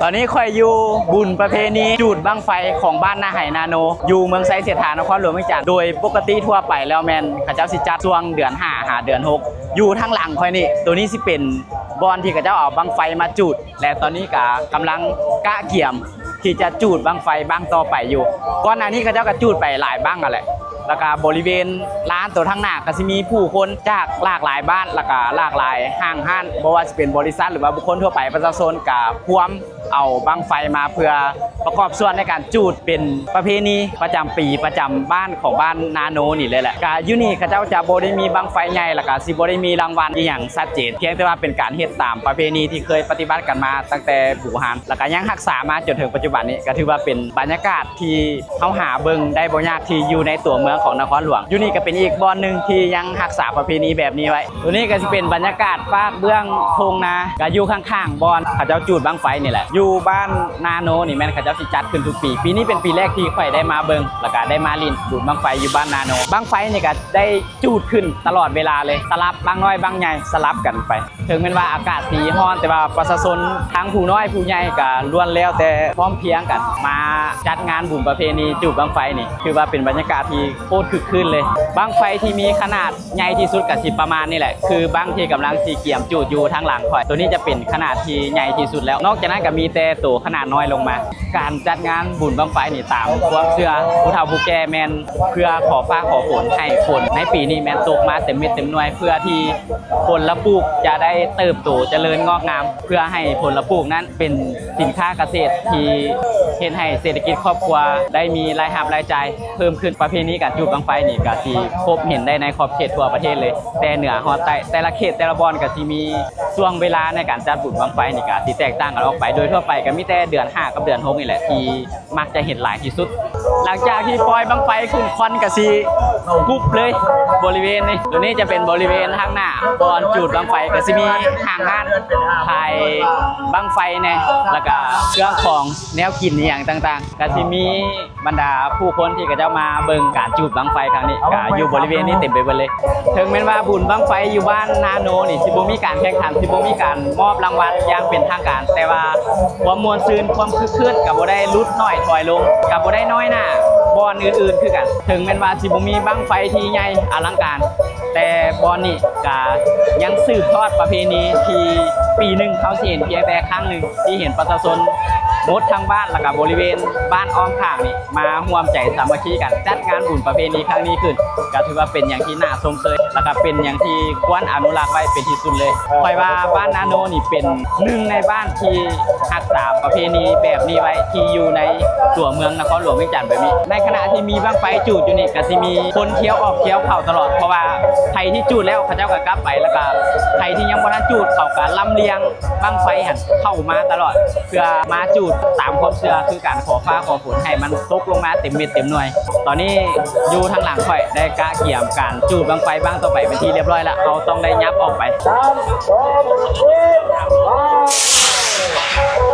ຕອນນີ້ຂ້ອຍຢູ່ບຸນປະເພນີຈູດບັ້ງໄຟຂອງບ້ານນາໄຫນາໂນ ຢູ່ເມືອງໄຊເສດຖາ ນະຄອນຫຼວງວຽງຈັນ. ໂດຍປົກກະຕິທົ່ວໄປແລ້ວແມ່ນເຂົາເຈົ້າຊິຈັດຊ່ວງເດືອນຫ້າຫາເດືອນຫົກ ຢູ່ທາງຫຼັງຂ້ອຍນີ້. ໂຕນີ້ຊິເປັນບ່ອນທີ່ເຂົາເຈົ້າເອົາບັ້ງໄຟມາຈູດ ແລະ ຕອນນີ້ກະກຳລັງກະກຽມທີ່ຈະຈູດບັ້ງໄຟບັ້ງຕໍ່ໄປຢູ່. ກ່ອນໜ້ານີ້ເຂົາເຈົ້າກະຈູດໄປຫຼາຍບັ້ງຫັ້ນແຫຼະ ແລ້ວກະບໍລິເວນລານໂຕທາງໜ້າກະຊິມີຜູ້ຄົນຈາກຫຼາກຫຼາຍບ້ານ ແລ້ວກະຫຼາກຫຼາຍຫ້າງຮ້ານ ບໍ່ວ່າຊິເປັນບໍລິສັດ ຫຼືວ່າບຸກຄົນທົ່ວໄປ ປະຊາຊົນກະພວມເອົາບັ້ງໄຟມາເພື່ອປະກອບສ່ວນໃນການຈູດ ເປັນປະເພນີປະຈຳປີ ປະຈຳບ້ານຂອງບ້ານນາໂນນີ້ເລີຍແຫຼະ. ກະຢູ່ນີ້ເຂົາເຈົ້າຈະບໍ່ໄດ້ມີບັ້ງໄຟໃຫຍ່ ແລ້ວກະຊິບໍ່ໄດ້ມີລາງວັນອີ່ຫຍັງຊັດເຈນ ພຽງແຕ່ວ່າເປັນການເຮັດຕາມປະເພນີທີ່ເຄີຍປະຕິບັດກັນມາຕັ້ງແຕ່ບູຮານ ແລ້ວກະຍັງຮັກສາມາຈົນເຖິງປັດຈຸບັນນີ້ ກະຖືວ່າເປັນບັນຍາກາດ ທີ່ເຮົາຫາເບິ່ງໄດ້ບໍ່ຍາກ ທີ່ຢູ່ໃນຕົວເມືອງຂອງນະຄອນຫຼວງ. ຢູ່ນີ້ກະເປັນອີກບ່ອນໜຶ່ງທີ່ຍັງຮັກສາປະເພນີແບບນີ້ໄວ້. ໂຕນີ້ກະຊິເປັນບັນຍາກາດຟາກເບື້ອງທົ່ງນາ ກະຢູ່ຂ້າງໆບ່ອນເຂົາເຈົ້າຈູດບັ້ງໄຟນີ້ແຫຼະ. ຢູ່ບ້ານນາໂນນີ້ແມ່ນເຂົາເຈົ້າຊິຈັດຂຶ້ນທຸກປີ. ປີນີ້ເປັນປີແລກທີ່ຂ້ອຍໄດ້ມາເບິ່ງ ແລ້ວກະໄດ້ມາຫຼິ້ນບຸນບັ້ງໄຟຢູ່ບ້ານນາໂນ. ບັ້ງໄຟນີ້ກະໄດ້ຈູດຂຶ້ນຕະຫຼອດເວລາເລີຍ ສະຫຼັບບັ້ງນ້ອຍບັ້ງໃຫຍ່ ສະຫຼັບກັນໄປ. ເຖິງແມ່ນວ່າອາກາດຊິຮ້ອນ ແຕ່ວ່າປະຊາຊົນທັງຜູ້ນ້ອຍຜູ້ໃຫຍ່ກະລ້ວນແລ້ວແຕ່ພ້ອມພຽງກັນມາຈັດງານບຸນປະເພນີຈູດບັ້ງໄຟນີ້ ຖືວ່າເປັນບັນຍາກາດທີ່ໂຄດຄຶກຄື້ນເລີຍ. ບັ້ງໄຟທີ່ມີຂະໜາດໃຫຍ່ທີ່ສຸດກະຊິປະມານນີ້ແຫຼະ ຄືບັ້ງທີ່ກຳລັງຊິກຽມຈູດຢູ່ທາງຫຼັງຂ້ອຍ. ໂຕນີ້ຈະເປັນຂະໜາດທີ່ໃຫຍ່ທີ່ສຸດແລ້ວ. ນອກຈາກນັ້ນກະມີແຕ່ໂຕຂະໜາດນ້ອຍລົງມາ. ການຈັດງານບຸນບັ້ງໄຟນີ້ ຕາມຄວາມເຊື່ອຜູ້ເຖົ້າຜູ້ແກ່ແມ່ນເພື່ອຂໍຟ້າຂໍຝົນ ໃຫ້ຝົນໃນປີນີ້ແມ່ນຕົກມາເຕັມເມັດເຕັມໜ່ວຍ ເພື່ອທີ່ຜົນລະປູກຈະໄດ້ເຕີບໂຕຈະເລີນງອກງາມ ເພື່ອໃຫ້ຜົນລະປູກນັ້ນເປັນສິນຄ້າກະເສດທີ່ເຮັດໃຫ້ເສດຖະກິດຄອບຄົວໄດ້ມີລາຍຮັບລາຍຈ່າຍເພີ່ມຂຶ້ນ. ປະເພນີການຈູດບັ້ງໄຟນີ້ກະຊິພົບເຫັນໄດ້ໃນຂອບເຂດທົ່ວປະເທດເລີຍ ແຕ່ເໜືອຮອດໃຕ້. ແຕ່ລະເຂດແຕ່ລະບ່ອນກະຊິມີຊ່ວງເວລາໃນການຈັດບຸນບັ້ງໄຟນີ້ກະຊິແຕກຕ່າງກັນອອກໄປ. ໂດຍທົ່ວໄປກະມີແຕ່ເດືອນຫ້າກັບເດືອນຫົກນີ້ແຫຼະທີ່ ມັກຈະເຫັນຫຼາຍທີ່ສຸດ. ຫຼັງຈາກທີ່ປ່ອຍບັ້ງໄຟຂຶ້ນ ຄວັນກະຊິກຸບເລີຍບໍລິເວນນີ້. ໂຕນີ້ຈະເປັນບໍລິເວນທາງໜ້າບ່ອນຈູດບັ້ງໄຟ ກະຊິມີຫ້າງຮ້ານຂາຍບັ້ງໄຟແດ່ ແລ້ວກະເຄື່ອງຂອງແນວກິນອີ່ຫຍັງຕ່າງໆ. ກະຊິມີບັນດາຜູ້ຄົນທີ່ເຂົາເຈົ້າມາເບິ່ງການຈູດບັ້ງໄຟຄັ້ງນີ້ ກະຢູ່ບໍລິເວນນີ້ເຕັມໄປເບິດເລີຍ. ເຖິງແມ່ນວ່າບຸນບັ້ງໄຟຢູ່ບ້ານນາໂນນີ້ ຊິບໍ່ມີການແຂ່ງຂັນ ຊິບໍ່ມີການມອບລາງວັນຢ່າງເປັນທາງການ ແຕ່ວ່າຄວາມມ່ວນຊື່ນ ຄວາມຄຶກຄື້ນກະບໍ່ໄດ້ຫຼຸດໜ້ອຍຖອຍລົງ ກະບໍ່ໄດ້ນ້ອຍໜ້າບ່ອນອື່ນໆຄືກັນ. ເຖິງແມ່ນວ່າຊິບໍ່ມີບັ້ງໄຟທີ່ໃຫຍ່ອະລັງການ ແຕ່ບ່ອນນີ້ກະຍັງສືບທອດປະເພນີທີ່ປີໜຶ່ງເຮົາຊິເຫັນພຽງແຕ່ຄັ້ງໜຶ່ງ ທີ່ເຫັນປະຊາຊົນໝົດທັງບ້ານ ແລ້ວກະບໍລິເວນບ້ານອ້ອມຂ້າງນີ້ ມາຮ່ວມໃຈສາມັກຄີກັນຈັດງານບຸນປະເພນີຄັ້ງນີ້ຂຶ້ນ ກະຖືວ່າເປັນຫຍັງທີ່ໜ້າຊົມເຊີຍ ແລ້ວກະເປັນຫຍັງທີ່ຄວນອະນຸລັກໄວ້ເປັນທີ່ສຸດເລີຍ. ຂ້ອຍວ່າບ້ານນາໂນນີ້ເປັນໜຶ່ງໃນບ້ານທີ່ຮັກສາປະເພນີແບບນີ້ໄວ້ ທີ່ຢູ່ໃນຕົວເມືອງນະຄອນຫຼວງວຽງຈັນແບບນີ້. ໃນຂະນະທີ່ມີບັ້ງໄຟຈູດຢູ່ນີ້ ກະຊິມີຄົນທ່ຽວອອກທ່ຽວເຂົ້າຕະຫຼອດ ເພາະວ່າໃຜທີ່ຈູດແລ້ວເຂົາເຈົ້າກະກັບໄປ ແລ້ວກະໃຜທີ່ຍັງບໍ່ທັນຈູດ ເຂົາກະລຳລຽງ ບັ້ງໄຟຫັ້ນເຂົ້າມາຕະຫຼອດ ເພື່ອມາຈູດຕາມຄວາມເຊື່ອ ຄືການຂໍຟ້າຂໍຝົນໃຫ້ມັນຕົກລົງມາເຕັມເມັດເຕັມໜ່ວຍ. ຕອນນີ້ຢູ່ທາງຫຼັງຂ້ອຍໄດ້ກະກຽມການຈູດບັ້ງໄຟບັ້ງຕໍ່ໄປເປັນທີ່ລຽບຮ້ອຍລະ ເຮົາຕ້ອງໄດ້ຫຍັບອອກໄປ. ສາມ ສອງ ໜຶ່ງ ໄປ.